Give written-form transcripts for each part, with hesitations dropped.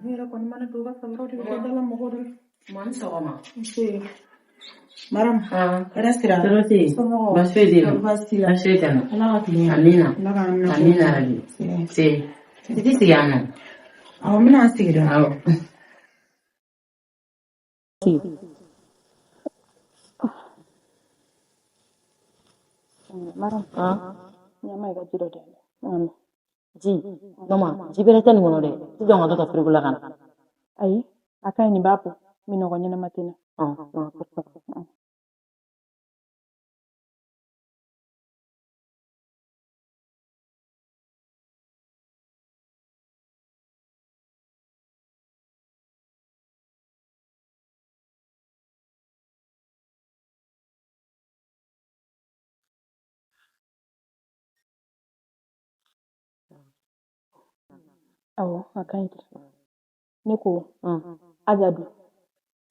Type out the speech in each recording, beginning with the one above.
Ne yɛrɛ kɔni mana don, u ka samaraw de bɛ kɛ da la mɔgɔw de. Ma, ni sɔgɔma. Nse. Maram, hɛrɛ sira. Tɔɔrɔ tɛ yen. Somɔgɔw? Baasi foyi tɛ yen. Baasi t'i la? Baasi foyi tɛ n na. Ala ka tile ɲɛ. Amina. Ala k'an minɛ. Amina rabi. Se. Se. I t'i sigi yan nɔ. Awɔ, n bɛna n sigi dɔɔni. Awɔ. Maram, ɲama i ka ji dɔ di yan. Ji. Mama, ji bɛrɛ tɛ nin kɔnɔ dɛ. I jɔ n ka dɔ ta firigo la ka na. Ayi, a ka ɲi, nin b'a bɔ. Minɔgɔ ɲɛnama tɛ n na. Ɔn. Awɔ, a ka ɲi ten. Ne ko, Aja dun?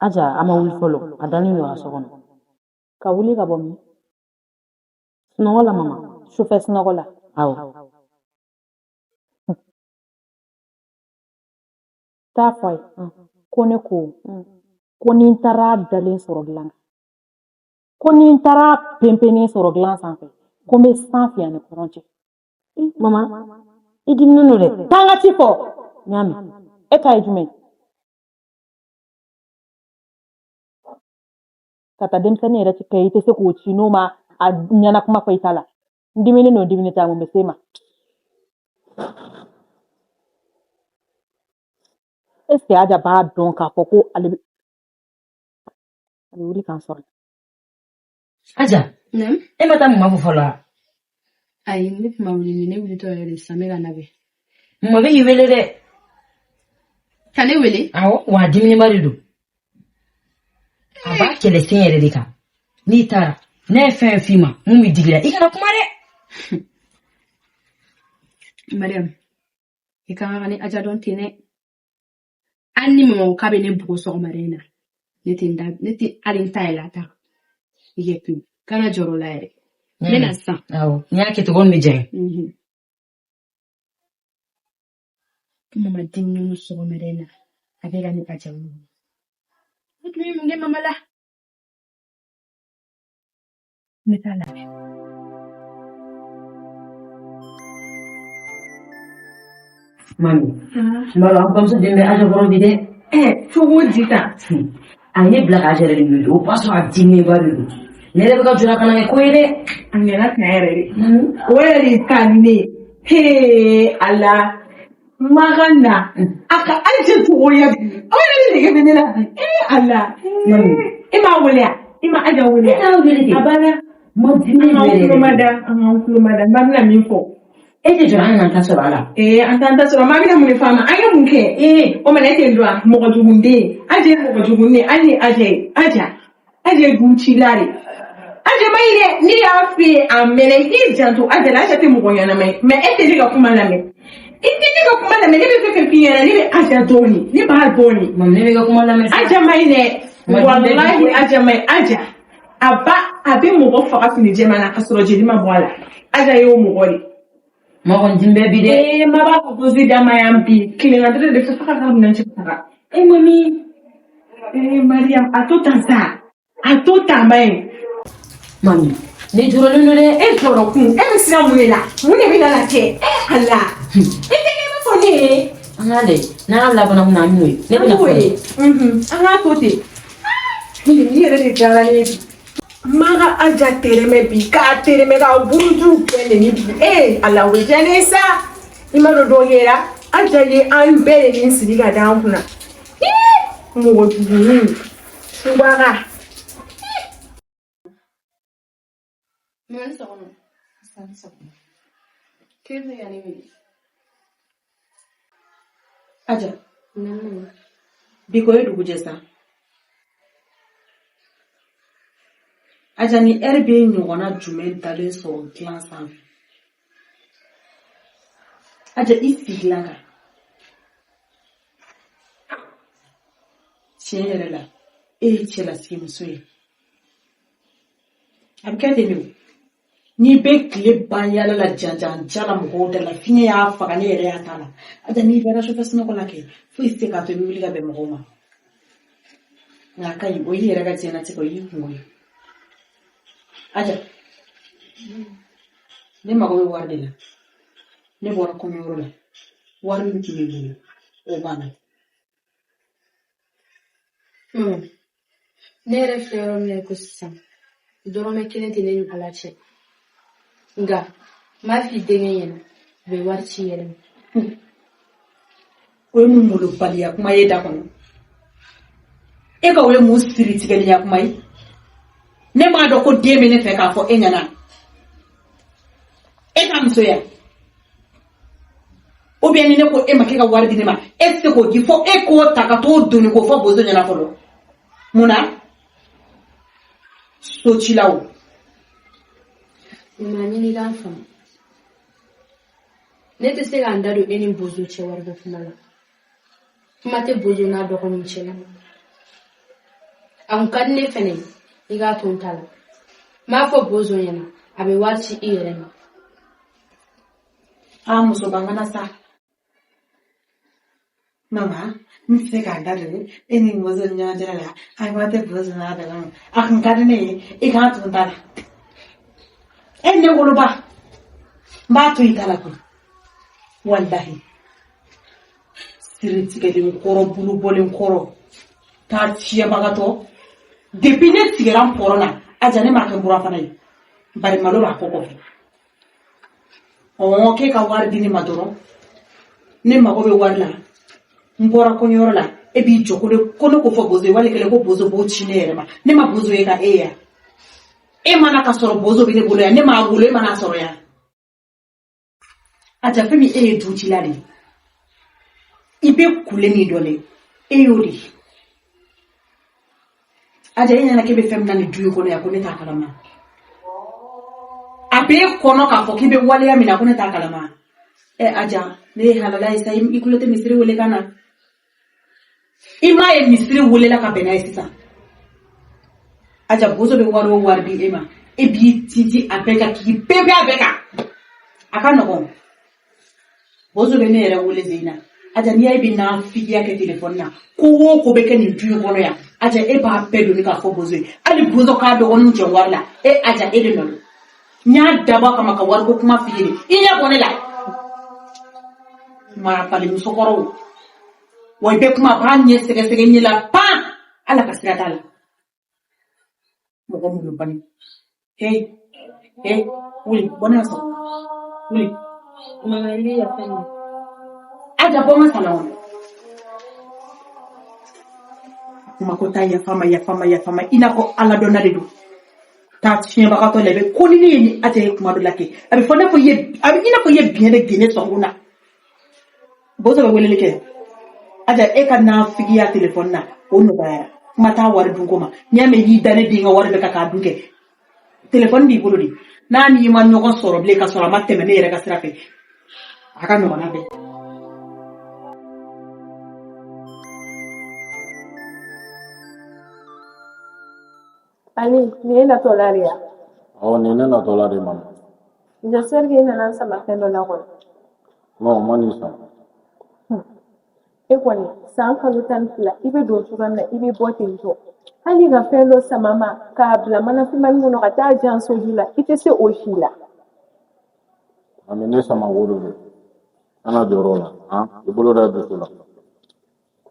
Aja, a ma wuli fɔlɔ. A dalen don a so kɔnɔ. Ka wuli ka bɔ min? Sunɔgɔ la, mama. Sufɛ sunɔgɔ la? Awɔ. Taa fɔ a ye ko ne ko ko ni n taara dalen sɔrɔ dilan kan, ko ni n taara penpennen sɔrɔ dilan sanfɛ, ko n bɛ san fiyɛ a ni kɔrɔn cɛ. Mama, i diminen don dɛ. Taa n ka ci fɔ. N y'a mɛn. E ta ye jumɛn ye? Ka taa denmisɛnnin yɛrɛ kɛ, i tɛ se k'o ci n'o ma a ɲɛna kuma fɔ i ta la. N diminen don, diminen tɛ, a mun bɛ se ma? Est ce que Aja b'a dɔn k'a fɔ ko ale bɛ a bɛ wuli k'an sɔrɔ? Aja, e ma taa mama fo fɔlɔ wa? Ayi, ne tun ma wuli, ne wulitɔ yɛrɛ de sisan, n bɛ ka labɛn. Mama bɛ k'i wele dɛ. Ka ne wele? Awɔ, wa a diminenba de don. A b'a kɛlɛ sen yɛrɛ de kan. N'i taara, ne ye fɛn f'i ma mun bɛ digi la, i kana kuma dɛ. Mariam, i kan ka ne Aja dɔn ten dɛ. Hali ni mama ko k'a bɛ ne bugɔ sɔgɔmada in na, ne tɛ n da, ne tɛ hali n ta yɛlɛ a ta kan. I kɛ to yen, kana jɔrɔ o la yɛrɛ. N bɛ na sisan. Awɔ, n'i y'a kɛ ten kɔni bɛ diya n ye. Ko mama diminen don sɔgɔmada in na, a bɛ ka ne Aja wele. Ne tun ye mun kɛ mama la? N bɛ taa labɛn. Mami, n b'a dɔn an bamuso den bɛ Aja kɔrɔ bi dɛ. Cogo di tan? A ye ne bila ka Aja yɛrɛ de wele, o b'a sɔrɔ a diminenba de don. Ne yɛrɛ bɛ ka jɔrɔ a kana kɛ ko ye dɛ. A ɲɛna tiɲɛ yɛrɛ de. O yɛrɛ de ka di ne ye. Hee Ala, ma ka na a ka Aja cogoya bi, o yɛrɛ de nege bɛ ne la bi. Ee Ala, e m'a wele wa? I ma Aja wele Ne wa? t'a wele A kɛ. banna. Ma An diminen k'an don yɛrɛ tulo ma yɛrɛ de. da, an k'an tulo ma da. N ba bɛna min fɔ. E tɛ jɔrɔ an kana taa sɔrɔ a la. Ee, an t'an ta sɔrɔ. Maa bɛna mun de f'a ma? An ye mun kɛ? Ee. O mana e tɛ n dɔn wa? Mɔgɔ jugunden. Aja ye mɔgɔ jugunden. Hali ni Aja ye. Aja. Aja ye ducila de. Aja ma ɲi dɛ. Ne y'a f'i ye a mɛnna, i k'i janto Aja la. Aja tɛ mɔgɔ ɲɛnama ye. Mais e tɛ ne ka kuma lamɛn. I tɛ ne ka kuma lamɛn. Ne bɛ fɛn fɛn f'i ɲɛna, ne bɛ Aja dɔn de. Ne b'a dɔn de. Mami, ne bɛ ka kuma lamɛn sa. Aja ma ɲi dɛ. Ma di bɛ Walahi Aja ma ɲi. Aja. A ba a bɛ mɔgɔ faga fini jɛman na ka sɔrɔ jeli ma bɔ a la. Aja y'o mɔgɔ de. Ma kɔni dimi bɛ bi dɛ. Ee, ma b'a fɔ ko d'a ma yan bi. Tilegan de fɛ f'a ka minɛn cɛ ka taga. E mami. Ee Mariam, a to tan sa. A to tan ba ye. Mami, ne jɔrɔlen don dɛ. E jɔrɔ kun, e bɛ siran mun de la? Mun de bɛ na kɛ? E Ala. E tɛ kɛ i b'a fɔ ne ye. An k'a lajɛ n'an labanna mun na, an bɛ n'o ye. Ne An bɛna b'o fɔ ye. An k'a to ten. Nin yɛrɛ de diyara ne ye bi. Ma ka Aja tɛrɛmɛ bi, k'a tɛrɛmɛ k'a buruju bɛɛ neni bi. Ee Ala, o diya ne ye sa. I ma dɔn dɔ kɛra. Aja ye an bɛɛ de nin sigi ka da an kunna. Ee, mɔgɔ jugunin. Subaga. Mama, ni sɔgɔma. K'e bɛ ka ne wele? Aja, Naamu. bi ko ye dugu jɛ sa. Aja, ni ɛri bɛ ɲɔgɔnna jumɛn dalen sɔrɔ dilan sanfɛ? Aja, i sigi dilan kan. Tiɲɛ yɛrɛ la, e ye cɛlasigi muso ye. A bɛ kɛ ten de o. N'i bɛ tile ban yaala la janjanja la mɔgɔw da la, fiɲɛ y'a faga ne yɛrɛ y'a t'a la. Aja n'i bɛra sufɛ sunɔgɔ la kɛ, foyi tɛ se k'a to i bɛ wuli ka bɛn mɔgɔw ma. Nka a ka ɲi, o y'i yɛrɛ ka diɲɛnatigɛ, o y'i kungo ye. Aja, ne mago bɛ wari de la. Ne bɔra kɔɲɔyɔrɔ la. Wari min tun b'i bolo, o banna. Ne yɛrɛ filɛ yɔrɔ min na i ko sisan, dɔrɔmɛ kelen tɛ ne ni Ala cɛ. Nka n b'a f'i denkɛ ɲɛna, a bɛ wari ci i yɛrɛ ma. O ye mun molobaliya kuma ye da kɔnɔ? E ka o ye mun siritigɛliya kuma ye? Ne m'a dɔn ko den bɛ ne fɛ k'a fɔ e ɲɛna. E ka muso ya? Ou bien ni ne ko e ma k'e ka wari di ne ma, e tɛ se k'o di fo e k'o ta ka t'o doni k'o fɔ bozo ɲɛna fɔlɔ. Mun na? Socilaw. Mama ɲini k'a faamu. Ne tɛ se ka n da don e ni bozo cɛ wariko kuma la. Kuma tɛ bozo n'a dɔgɔninw cɛ la. A kun ka di ne fɛnɛ ye, i k'a to n ta la. N b'a fɔ bozo ɲɛna, a bɛ wari ci i yɛrɛ ma. Aa musoba ŋana sa. Mama, n tɛ se k'a da don e ni bozo ni ɲɔgɔn cɛla la. A kuma tɛ bozo n'a dɔgɔninw. A kun ka di ne ye, i k'a to n ta la. E ne woloba, n b'a to i ta la koyi. Walahi. Siritigɛlen kɔrɔ, bulubɔlen kɔrɔ, taa tiɲɛbagatɔ. Depuis ne tigɛra n pɔrɔn na, Aja ne m'a kɛ n bura fana ye. Bari malo b'a kɔ kɔfɛ. Ɔɔ k'e ka wari di ne ma dɔrɔn. Ne mago bɛ wari la. N bɔra kɔɲɔyɔrɔ la, e b'i jɔ ko ne ko ne ko fɔ bozo ye, wali kelen ko bozo b'o ci ne yɛrɛ ma. Ne ma bozo ye ka e ye yan. E mana ka sɔrɔ bozo bɛ ne bolo yan, ne m'a wolo, e mana sɔrɔ yan. Aja fɛn min e ye ducila de ye. I bɛ kule min dɔn dɛ, e y'o de ye. Aja e ɲɛna k'e bɛ fɛn min na nin du in kɔnɔ yan ko ne t'a kalama. A b'e kɔnɔ k'a fɔ k'i bɛ waleya min na ko ne t'a kalama. Ɛ Aja, ne ye halala ye sa, i kulo tɛ misiri wele ka na. I m'a ye misiri welela ka bɛn n'a ye sisan. Aja bozo bɛ wari o wari di e ma, e b'i tintin a bɛɛ kan k'i pɛnpɛn a bɛɛ kan. A ka nɔgɔn. Bozo bɛ ne yɛrɛ wele Zeyina. Aja n'i y'a ye i bɛ nafigiya kɛ telefɔni na, ko o ko bɛ kɛ nin du in kɔnɔ yan, Aja e b'a bɛɛ doni k'a fɔ bozo ye. Hali bozo k'a dɔgɔninw jɛ wari la, e Aja e de nɔ don. N y'a dabɔ a kama ka wariko kuma f'i ye de. I ɲɛ bɔ ne la. Marabali musokɔrɔw. Wa i bɛ kuma a b'a ɲɛ sɛgɛsɛgɛ ɲɛ la pan. Ala ka sira t'a la. Mɔgɔ molobali. Hey, hey, wuli, bɔ ne ka so. Wuli. Mama i bɛ yafa n ma. Aja bɔ n ka salon kɔnɔ. Kuma ko taa yafa ma, yafa ma, yafa ma, i n'a fɔ ala dɔnna de don. Taa tiɲɛbagatɔ la, i bɛ ko ni ne ye ni Aja ye kuma dɔ la kɛ. A bɛ fɔ ne fɔ i ye, a bɛ i n'a fɔ i ye biɲɛ de gene sɔnkun na. Bozo bɛ weleli kɛ. Aja e ka nafigiya telefɔni na, o nɔgɔyara. Kuma t'a wari dunko ma. N'i y'a mɛn i y'i da ne den ka wari bɛɛ kan k'a dun kɛ. Telefɔni b'i bolo de. N'a n'i ma ɲɔgɔn sɔrɔ bilen ka sɔrɔ a ma tɛmɛ ne yɛrɛ ka sira fɛ. A ka nɔgɔn n'a bɛɛ. Ali, nin ye natɔla de ya? Awɔ, nin ye ne natɔla de mama. J'espère que i nana n sama fɛn dɔ la kɔni. Non, ma nin sama. E kɔni, san kalo 12, i bɛ don cogoya min na, i bɛ bɔ ten tɔ. Hali ka fɛn dɔ sama ma k'a bila manafinmani kɔnɔ ka taa jan soju la, i tɛ se o si la. Mami, ne sama ko de don. Kana jɔrɔ o la, han? I bolo da dusu la.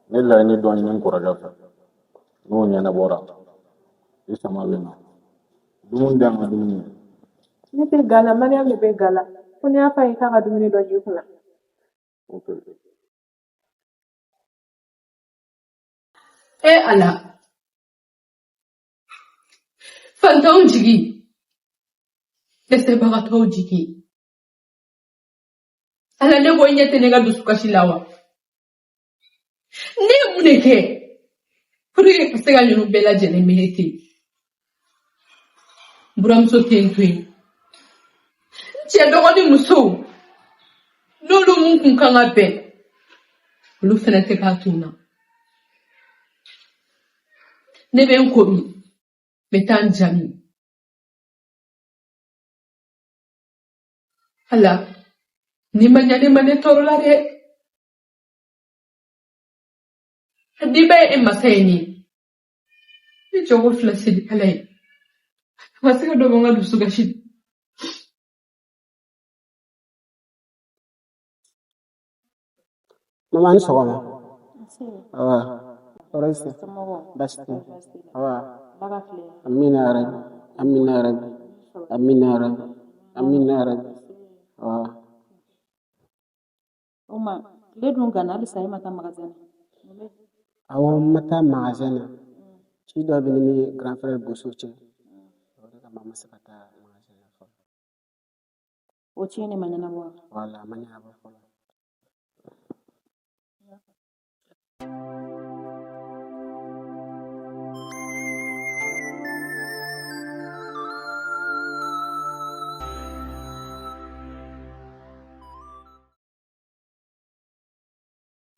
Ne laɲini dɔ ɲini n kɔrɔkɛ fɛ. N'o ɲɛnabɔra, i sama bɛ na. Dumuni di an ka dumuni kɛ. Ne tɛ ga la, Mariam de bɛ ga la. Ko ne y'a fɔ a ye k'a ka dumuni dɔ j'i kunna. Ok. E Ala. Fantanw jigi. Dɛsɛbagatɔw jigi. Ala ne ko i ɲɛ tɛ ne ka dusukasi la wa? Ne ye mun de kɛ pour que ka se ka ninnu bɛɛ lajɛlen mériter? N buramuso tɛ n to yen. N cɛ dɔgɔnin musow, n'olu mun kun kan ka bɛn, olu fɛnɛ tɛ k'a to n na. Ne bɛ n ko min, n bɛ taa n ja min. Ala, n'i ma ɲa ne ma ne tɔɔrɔ la dɛ. A denba ye e masa ye nin ye. Ne jɔko fila seli Ala ye. A ma se ka dɔ bɔ n ka dusukasi la. Mama ni sɔgɔma. Awa. Tɔɔrɔ tɛ. Baasi tɛ. Awa. Amina ya Rabbi. Amina ya Rabbi. Amina ya Rabbi. Amina ya Rabbi. Awa. O ma tile dun ganna halisa e ma taa magasin na? Awɔ, n ma taa magasin na. Ci dɔ bɛ ne ni grand frère Boso cɛ. O de kama n ma se ka taa magasin na fɔlɔ. O ci in de ma ɲɛnabɔ wa? Wala, a ma ɲɛnabɔ fɔlɔ.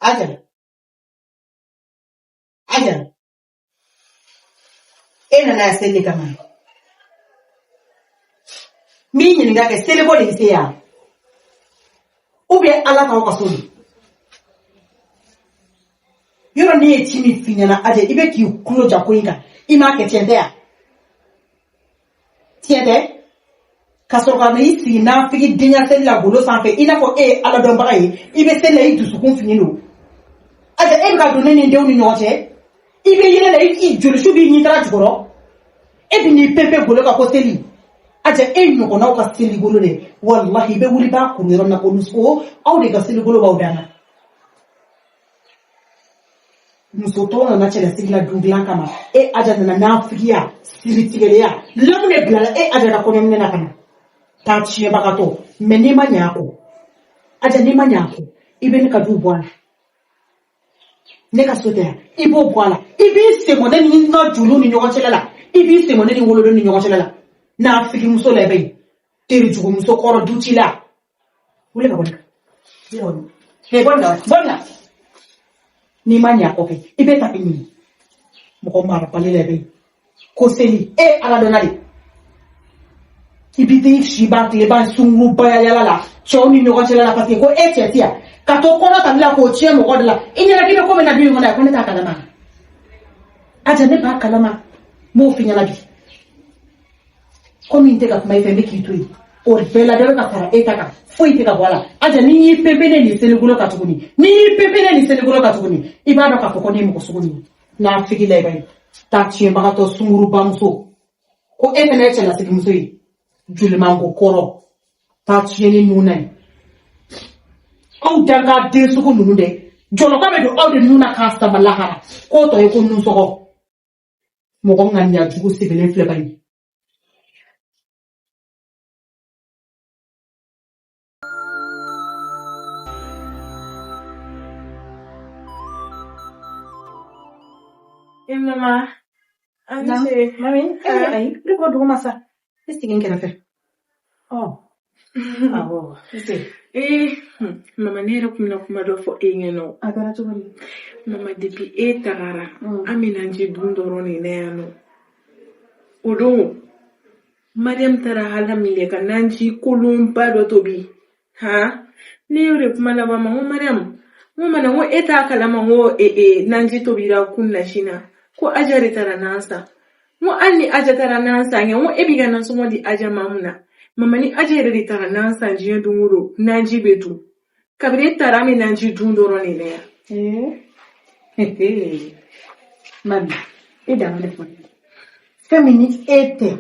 Aja, Aja, e nana yan seli de kama. N b'i ɲininka kɛ seliko de y'i se yan ou bien Ala t'aw ka so de? Yɔrɔ ne ye ci min f'i ɲɛna Aja, i bɛ k'i tulo ja ko in kan, i m'a kɛ tiɲɛ tɛ yan? Tiɲɛ tɛ? Ka sɔrɔ ka na i sigi nafigi denya seli la golo sanfɛ i n'a fɔ e ye Ala dɔnbaga ye, i bɛ seli la i dusukun fini don. Aja, e bɛ ka don ne ni n denw ni ɲɔgɔn cɛ, i bɛ yɛlɛ la, i jolisu b'i ɲintara jukɔrɔ, e bɛ n'i pɛnpɛn golo kan ko seli. Aja, e ɲɔgɔnnaw ka seligolo dɛ, walahi i bɛ wuli b'a kuru yɔrɔ min na ko aw de ka seligolo b'aw dan na. Muso tɔw nana cɛlasigi la du dilan kama, e Aja nana nafigiya siritigɛlenya lamu de bilala e Aja ka kɔɲɔminɛ na ka na taa tiɲɛbagatɔ. Mɛ n'i ma ɲɛ a kɔ Aja, n'i ma ɲɛ a kɔ, i bɛ ne ka du bɔ a la, ne ka so tɛ yan, i b'o bɔ a la, i b'i sen bɔ ne ni n ka joliw ni ɲɔgɔn cɛla la, i b'i sen bɔ ne ni wolodenw ni ɲɔgɔn cɛla la, nafigimuso la i bɛ yen, terijugumuso kɔrɔ du ci la. Wuli ka bɔ ne kan, wuli ka bɔ ne kan, bɔ nin kan, bɔ nin kan. N'i ma ɲɛ a kɔ kɛ, i bɛ tapi ɲini mɔgɔ marabali la i bɛ yen ko seli, e ye Ala dɔnna de, i b'i t'i si ban tile ban sungurubaya yala la cɛw ni ɲɔgɔn cɛla la, parce que ko e cɛ ti yan ka to kɔnɔ tali la k'o tiɲɛ mɔgɔ de la. I ɲɛna k'i bɛ ko min na du in kɔnɔ yan, ko ne t'a kalama. Aja, ne b'a kalama, n b'o f'i ɲɛna bi. Komi n tɛ ka kuma i fɛ, n bɛ k'i to yen, o bɛɛ la dɔ bɛ ka fara e ta kan, foyi tɛ ka bɔ a la. Aja, n'i y'i pepene nin selikolo kan tuguni, n'i y'i pepene nin selikolo kan tuguni, i b'a dɔn k'a fɔ ko ne ye mɔgɔ sugu min ye. Nafigi la i b'a ye taa tiɲɛbagatɔ sungurubamuso, ko e fana ye cɛlasigimuso ye, jolimanko kɔrɔ taa tiɲɛni nun na ye. Aw danga den sugu ninnu dɛ, jɔlɔkɔ bɛ don aw de nun na k'a sama lahara, k'o tɔ ye ko nusɔgɔ. Mɔgɔ ŋaniya jugu sigilen filɛ bani. E mama, an ce. Mami, ayi, i bɔ duguma sa. I sigi n kɛrɛfɛ. Ɔ, awɔ, i se. Ee, mama, ne yɛrɛ kun bɛna kuma dɔ fɔ e ɲɛna. A kɛra cogo di? Mama, depuis e tagara, an bɛna ji dun dɔrɔn de na yan nɔ. O don, Mariam taara hala minɛ ka naji kolonba dɔ tobi. Han? Ne y'o de kuma laban ma, n ko Mariam, n ko mana, n ko e t'a kalama, n ko naji tobira kun na sin na. Ko Aja de taara nan san. N ko hali ni Aja taara nan san kɛ, n ko e b'i ka nasɔngɔ di Aja ma mun na? Mama, ni Aja yɛrɛ de taara nan san diɲɛ don o don, naji bɛ dun. Kabini e taara, an bɛ naji dun dɔrɔn de la yan. Mami, e dan ne fɔ. Fɛn min ni e tɛ,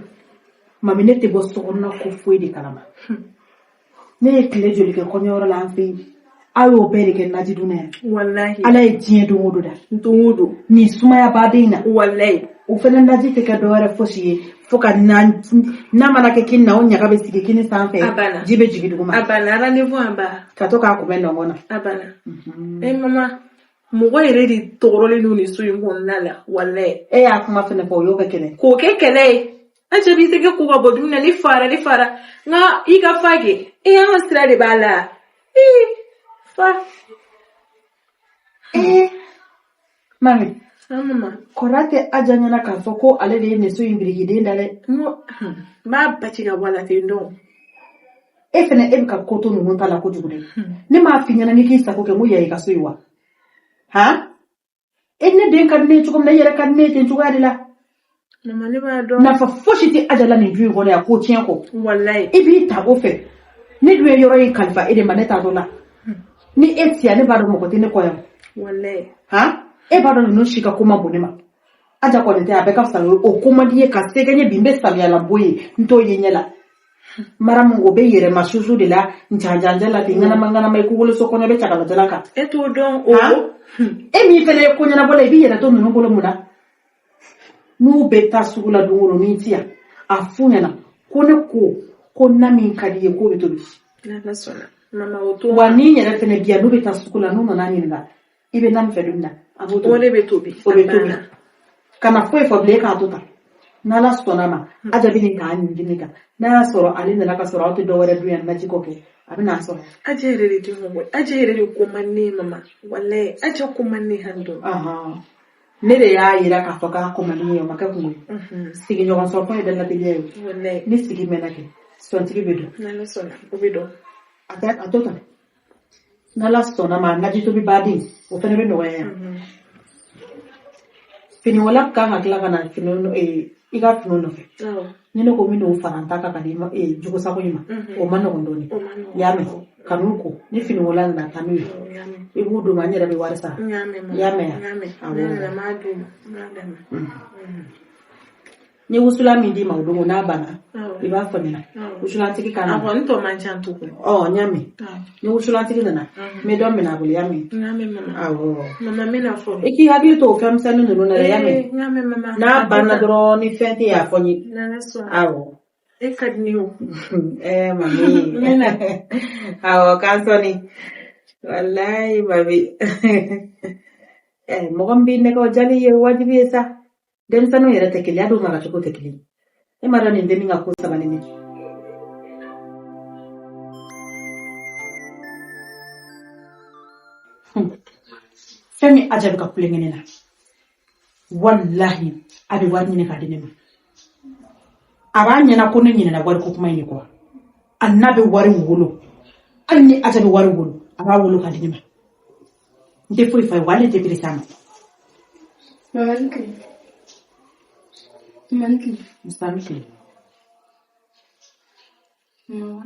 mami, ne tɛ bɔ sokɔnɔna ko foyi de kalama. Ne ye tile joli kɛ kɔɲɔyɔrɔ la an fɛ yen, aw y'o bɛɛ de kɛ naji dunna yan. Walahi. Ala ye diɲɛ don o don da. Don o don. Nin sumayabaden in na. Walahi. O fana naji tɛ kɛ dɔwɛrɛ fosi ye fo ka n'a mana kɛ kini na, o ɲaga bɛ sigi kini sanfɛ. A banna. Ji bɛ jigin duguma. A banna, rendez-vous en bas. Ka to k'a kunbɛn nɔngɔn na. A banna. Eh mama, mɔgɔ yɛrɛ de tɔɔrɔlen don nin so in kɔnɔna la, walahi. E y'a kuma fɛnɛ fɔ, o y'o kɛ kɛlɛ. K'o kɛ kɛlɛ ye. Aja b'i tɛgɛ ko ka bɔ dumuni na, ne fara, ne fara. Nka i ka fa kɛ, e y'an ka sira de b'a la. Ee, fa. Ee, mami. An mama. Kɔrɔ tɛ Aja ɲɛna k'a fɔ ko ale de ye nin so in birikiden da dɛ. N ko, n b'a ba ci ka bɔ a la ten dɔn. E fɛnɛ e bɛ ka ko to ninnu ta la kojugu dɛ. Ne m'a f'i ɲɛna n'i k'i sago kɛ n ko yan y'i ka so ye wa? Han? E ne den ka di ne ye cogo min na, e yɛrɛ ka di ne ye ten cogoya de la. Mama ne b'a dɔn. Nafa fosi tɛ Aja la nin du in kɔnɔ yan ko tiɲɛ kɔ. Walayi. I b'i ta o fɛ. Ne dun ye yɔrɔ in kalifa e de ma, ne t'a dɔn la. Ni e ti yan, ne b'a dɔn mɔgɔ tɛ ne kɔ yan. Walayi. Han? E b'a dɔn ninnu si ka ko man bon ne ma. Aja kɔni tɛ, a bɛɛ ka fisa o ko man di ye ka se kɛ n ye bi n bɛ samiyalabɔ ye n t'o ye ɲɛ la. Maramu o bɛ yɛrɛma susu de la njanjanja la ten ŋanama ŋanama i ko woloso kɔnɔ bɛ cagalajala kan. E t'o dɔn o. E min fɛnɛ ye ko ɲɛnabɔla i b'i yɛrɛ to ninnu bolo mun na? N'u bɛ taa sugu la don o don n'i ti yan a f'u ɲɛna ko ne ko ko na min ka di ye k'o bɛ tobi. N'Ala sɔnna. Mama o t'o. Wa n'i yɛrɛ fɛnɛ bi yan n'u bɛ taa sugu la n'u nana ɲininka i bɛ na min fɛ don min na a b'o tobi. O de bɛ tobi. O bɛ tobi. Kana foyi fɔ bilen e k'a to tan. N'Ala sɔnna ma Aja bɛ nin k'a ɲini ne kan n'a y'a sɔrɔ ale nana ka sɔrɔ aw tɛ dɔ wɛrɛ dun yan naji kɔ kɛ a bɛ n'a sɔrɔ. Aja yɛrɛ de tɛ mɔgɔ ye. Aja yɛrɛ de ko man di ne ye mama. Walayi Aja ko man di ne ye hali dɔɔni. Ne de y'a yira k'a fɔ k'a ko man di ne ye o ma kɛ kungo ye. Sigiɲɔgɔn sɔrɔ ko ye dalatigɛ ye. Walayi. Ni sigi mɛnna kɛ sɔntigi bɛ dɔn. N'Ala sɔnna o bɛ dɔn. A to tan. N'Ala sɔnna ma naji tobi baden o fana bɛ nɔgɔya yan. Finiwala kan ka tila ka na fini i ka finiw nɔfɛ. Ni ne ko min n'o fara n ta kan ka di jugusako in ma o ma nɔgɔn dɔɔni. I y'a mɛn ka n'u ko ni finiwala nana taa n'u ye i b'u d'u ma n yɛrɛ bɛ wari sara. N y'a mɛn I y'a mɛn n y'a mɛn. Awɔ. Ne nana n b'a d'u ma n b'a d'a ma. N ye wusulan min d'i ma o don n'a banna i b'a fɔ ɲɛna wusulantigi ka A na. kɔni tɔ man ca tugun. Ɔ n y'a mɛn ni wusulantigi nana n bɛ dɔ minɛ a bolo i y'a mɛn. N y'a mɛn mama. Awɔ. Mama n bɛna fɔ. I k'i hakili to o fɛnmisɛnnin ninnu na dɛ i y'a mɛn. N y'a mɛn mama. N'a banna dɔrɔn ni fɛn tɛ yen a fɔ n ye. N'Ala sɔnna. Awɔ. E ka di ne ye o. Mami. N bɛna. Awɔ k'an sɔnni. Walayi mami. Mɔgɔ min b'i nɛgɛ o jali ye wajibi ye sa. Denmisɛnninw yɛrɛ tɛ kelen ye hali u maracogo tɛ kelen ye. E m'a dɔn nin dennin ka ko sabali ne. Fɛn min Aja bɛ ka kulonkɛ ne na walahi a bɛ wari ɲini k'a di ne ma. A b'a ɲɛna ko ne ɲinɛna wariko kuma in de kɔ. A n'a bɛ wari wolo hali ni Aja bɛ wari wolo a b'a wolo k'a di ne ma. N tɛ foyi f'a ye wa hali ne tɛ perese a ma. Mama ni tile. Mama ni tile. Musa ni tile. Mama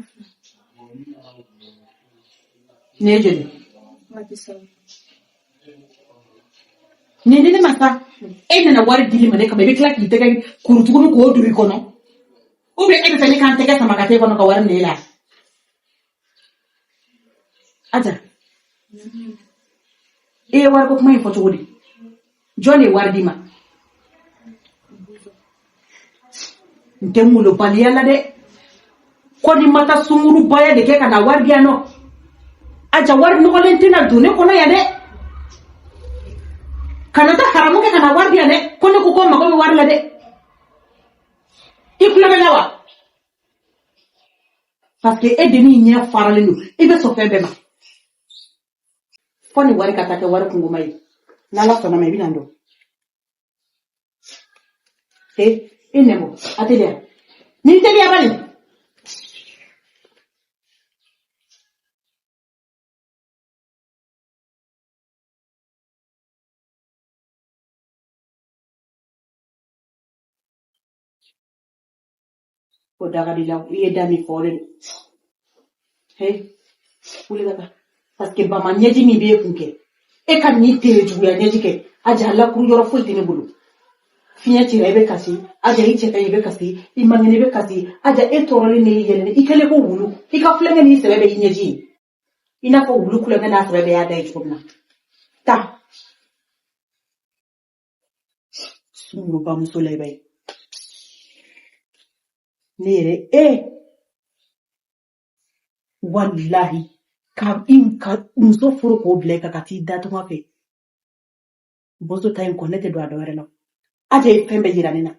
Nin ye joli? 30,000. Nin di ne ma sa. E nana wari dili ma ne kama i bɛ tila k'i tɛgɛ kuru tuguni k'o don i kɔnɔ. Ou bien e bɛ fɛ ne k'an tɛgɛ sama ka taa e kɔnɔ ka wari minɛ e la. Aja. E ye wariko kuma in fɔ cogo di? Jɔn de ye wari d'i ma? N tɛ molobaliya la dɛ. Ko ni ma taa sungurubaya de kɛ ka na wari di yan nɔ. Aja wari nɔgɔlen tɛna don ne kɔnɔ yan dɛ. Kana taa haramu kɛ ka na wari di yan dɛ. Ko ne ko ko mago bɛ wari la dɛ. I tulo bɛ n na wa? Parce que e dennin ɲɛ faralen don. I bɛ sɔn fɛn bɛɛ ma. Fo ni wari ka taa kɛ wari kungoma ye. N'Ala sɔnna ma i bɛ na n dɔn. I nɛbɔ a teliya. N'i teliya bani. O daga di la i ye da min fɔ o de don. Wuli ka taa. Parce que bama ɲɛji min b'e kun kɛ e ka nin tere juguya ɲɛji kɛ Aja lakuru yɔrɔ foyi tɛ ne bolo. Fiɲɛ cira i bɛ kasi, Aja i cɛ ka ɲi i bɛ kasi, i man kɛnɛ i bɛ kasi, Aja e tɔɔrɔlen n'i yɛlɛlen i kɛlen ko wulu i ka kulonkɛ n'i sɛbɛ bɛ i ɲɛji ye i n'a fɔ wulu kulonkɛ n'a sɛbɛ bɛɛ y'a da ye cogo min na. Taa. Sungurubamuso la i b'a ye. Ne yɛrɛ walahi ka i ka muso furu k'o bila i kan ka t'i da tunga fɛ. Boso ta in kɔ ne tɛ don a dɔ wɛrɛ la. Aja ye fɛn bɛɛ yira ne na.